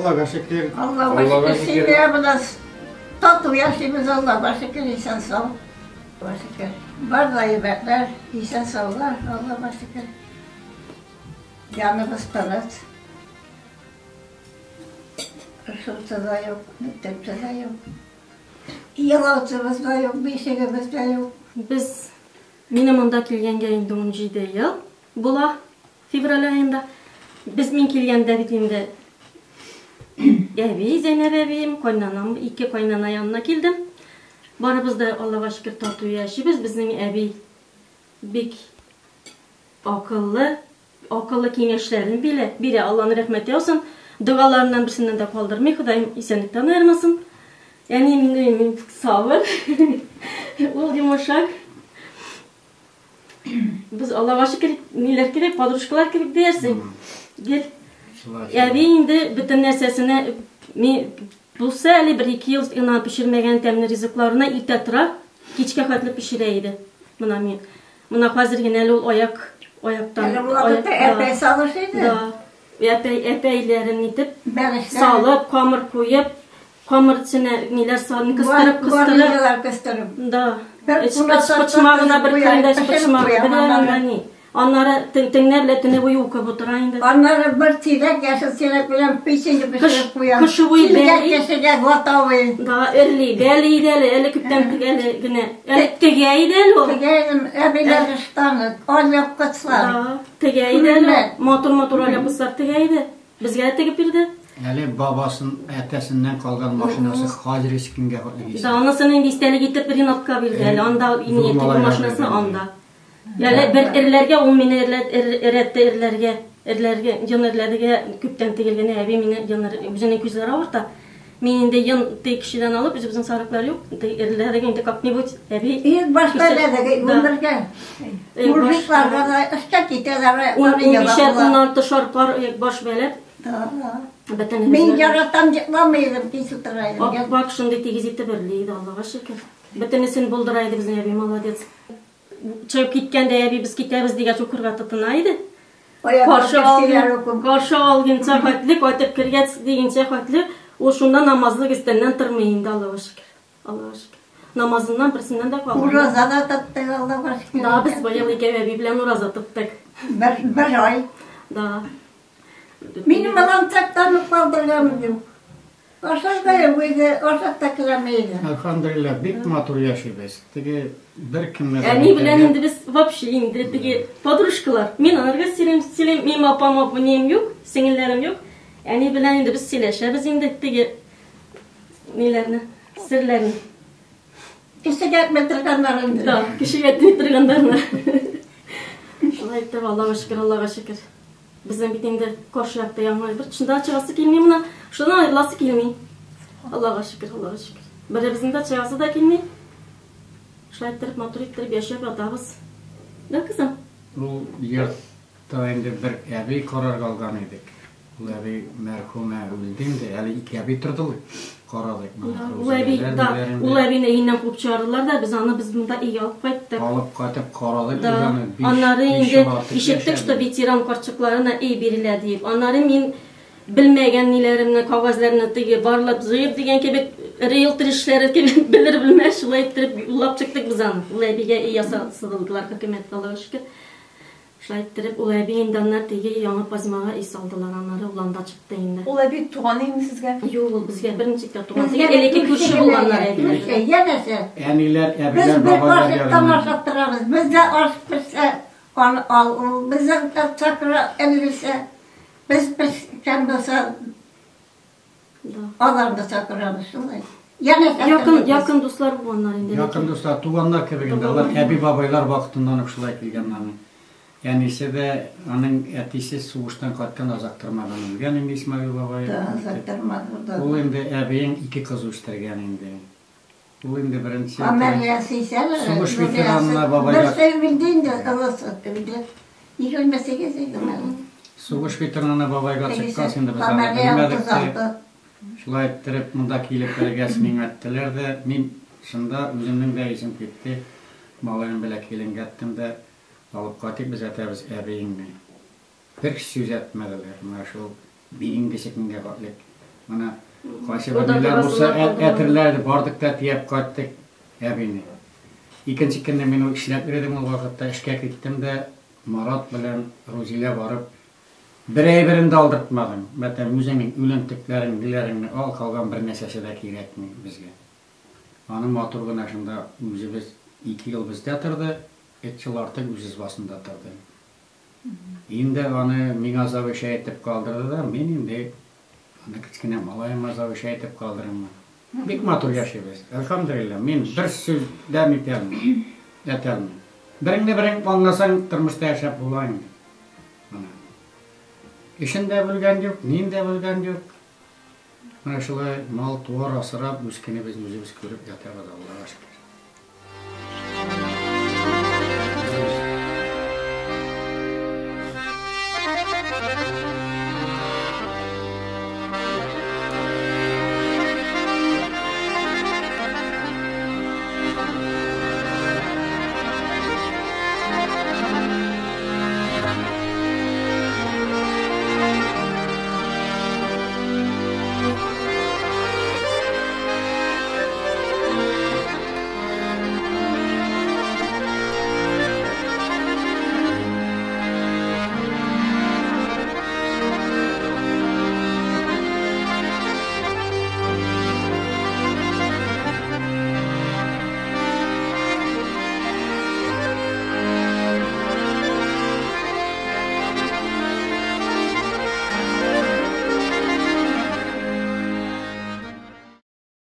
Аллага шөкер. Аллага шөкер, семья белән тату яшибез, Аллага шөкер, исән сау. Аллага шөкер. Бар да әйбәтләр, исән саулар, Аллага шөкер. Яныбыз тыныч. Шусы да юк, бөтенсе дә юк. Елаучыбыз да юк, бишегебез дә юк. Без минем монда килгәнгә инде 17 ел була, февраль аенда. Без мин килгәндә бит инде әби, Зәйнәб әбием, кайнанам, ике кайнана янына килдем. Барыбыз да Аллага шөкер тату яшибез. Безнең әби бик акыллы, акыллы киңәшләрен бирә, бирә. Алланың рәхмәте яусын. Догаларыннан берсеннән дә калдырмый, Ходаем исәнлектән аермасын. Әнием инде сабыр, ул йомшак. Без Аллага шөкер, ниләр кебек, подружкалар кебек диярсең. Гел. Әби инде бөтен нәрсәсенә булса әле бер ике ел гына пешермәгән тәмле ризыкларына иртә тора, кичкә хәтле пешерә иде. Менә мин. Менә хәзер генә әле ул аяк аяктан. Әле ул вакытта әпәй салыш иде. Да. Әпәй әпәйләрен итеп салып, камыр куеп, Камыр эченә ниләр салып, кыстырып, кыстырып. Кыстырып. Да. Почмагына бер көндә почмак, бер янына ни. Аннары теңнәр белән төне буе укып утыра инде. Аннары бер тирәк, яшел тирәк белән печенье пешереп куя. Кышы буе бәли. Кешегә готовый. Да, эрли, бәли иде әле, әле күптән әле генә. Әле тегә иде әле ул. Тегә идем, әбиләр ыштаны, алъяпкычлар. Да, тегә иде әле. Матур-матур алъяпкычлар тегә иде. Безгә дә тегеп бирде. Әле бабасын, әтәсеннән калган машинасы хәзер искенгә хәтле Да, анысын инде истәлек итеп Ринатка бирде әле. Анда инде теге машинасы анда. Әле бер эрләргә ул мине эрләтте эрләргә, эрләргә, йон эрләргә күптән түгел генә әби мине йон үзенең күзләре авырта. Мин инде йон теге кешедән алып, үзебезнең сарыклар юк, теге эрләргә инде как-нибудь әби. Ик башта эләдек, гомергә. Мужикларга да эшкә китәләр. Унбишәр, уналты шарпар баш бәләп. Бөтен Мин яратам йокламый идем, кич утыра идем. Ап-ак шундый тигез итеп эрли иде, Аллага шөкер. Бөтенесен булдыра иде безнең әби, молодец. Чыгып киткәндә әби без китәбез дигәч укырга тотына иде. Каршы алган, каршы алгынча хәтле, кайтып кергәч дигәнчә хәтле, ул шунда намазлык өстеннән тормый инде, Аллага шөкер. Аллага шөкер. Намазыннан берсеннән дә калмый. Ураза да тоттык, Аллага шөкер. Да, без быел икәү әби белән ураза тоттык. Бер, бер ай. Да. Минем балам чактан ук калдырганым юк. Ашар да юк иде, ашап та керәми иде. Әлхәмдүлилләһ, бик матур яшибез. Теге беркемгә дә Әни белән инде без вообще инде теге подружкалар. Мин анарга сөйлим, сөйлим, минем апам, апам юк, сеңелләрем юк. Әни белән инде без сөйләшәбез инде теге ниләрне, серләрне. Кешегә әйтми торганнарын. Да, кешегә әйтми торганнарны. Шулай итеп, Аллага шөкер, Аллага шөкер. Безнең бит инде каршы якта яңа бер шунда чыгасы килми менә. Шуннан аерыласы килми. Аллага шөкер, Аллага шөкер. Беребезнең дә чыгасы да килми. Шулай иттереп, матур иттереп яшәп ятабыз. Да, кызым? Ул йортта инде бер әби карарга алган идек. Ул әби мәрхүмә үлде инде, әле ике әби торды ул, карадык. Ул әби, да, ул әбине өеннән куып чыгардылар да, без аны без монда өйгә алып кайттык. Алып кайтып карадык без аны. Биш, Аннары инде ишеттек, что ветеран карчыкларына өй бирелә диеп. Аннары мин белмәгән ниләремне, кәгазьләрне теге барлап җыеп дигән кебек, риэлтор эшләре кебек белер белмәс шулай иттереп юллап чыктык без аны. Ул әбигә өй ясадылар хөкүмәт, Аллага шөкер. Шулай иттереп, ул әби инде аннары теге яңа пазмага өй салдылар, аннары ул анда чыкты инде. Ул әби туган иеме сезгә? Юк, ул безгә берничек тә туган түгел, элекке күрше булганнар әби. Күрше, янәшә. Әниләр, Без әбиләр, бер бабайлар кашыктан янында. ашап торабыз. Бездә аш пешсә, аны ал, ул безнең чакыра элгесә, без пешкән булса, Аларны чакырабыз шулай. Янәшә Якын, якын дуслар булганнар инде. Якын дуслар, туганнар кебек инде. Алар әби-бабайлар вакытыннан ук шулай килгән аның. Әнисе дә, аның әтисе сугыштан кайткан, озак тормаган, үлгән инде Исмәгыйль бабай. Да, озак тормады. Ул инде әбиең ике кыз үстергән инде. Ул инде беренче Камәриясе исән әле. Сугыш ветеранына бабайлар. Берсе үлде инде, олысы үлде. 28 иде әле. Сугыш ветеранына бабайга чыккач инде без аны белмәдек тә. Шулай иттереп монда килеп кергәч миңа әйттеләр дә, мин шунда үземнең дә исем китте. Малаем белән киленгә әйттем дә, алып кайтыйк без әтәбез әбиеңне. Бер сүз әйтмәделәр. Менә шул бүгенгесе көнгә хәтлек. Менә кайсы бер ниләр булса, әтерләр бардык та тияп кайттык әбине. Икенче көнне мин ул эшләп йөрдем ул вакытта, эшкә киттем дә, Марат белән Рузилә барып, бер әйберен дә алдыртмадым. Мәтәм, үзеңнең үлемтекләрең, ниләреңне ал, калган бер нәрсәсе дә кирәкми безгә. Аны матур гына шунда үзебез ике ел бездә торды, өч ел артык үз избасында торды. Инде аны миңа завещай итеп калдырды да, мин инде аны кечкенә малаема завещай итеп калдырырмын. Бик матур яшибез. Әлхәмдүлилләһ, мин бер сүз дә нитә алмыйм, әйтә алмыйм. Береңне берең аңласаң, тормышта яшәп була инде. Менә. Эшен дә белгән юк, нин дә белгән юк. Менә шулай мал-туар асрап, үз көнебезне үзебез күреп ятабыз, Аллага шөкер.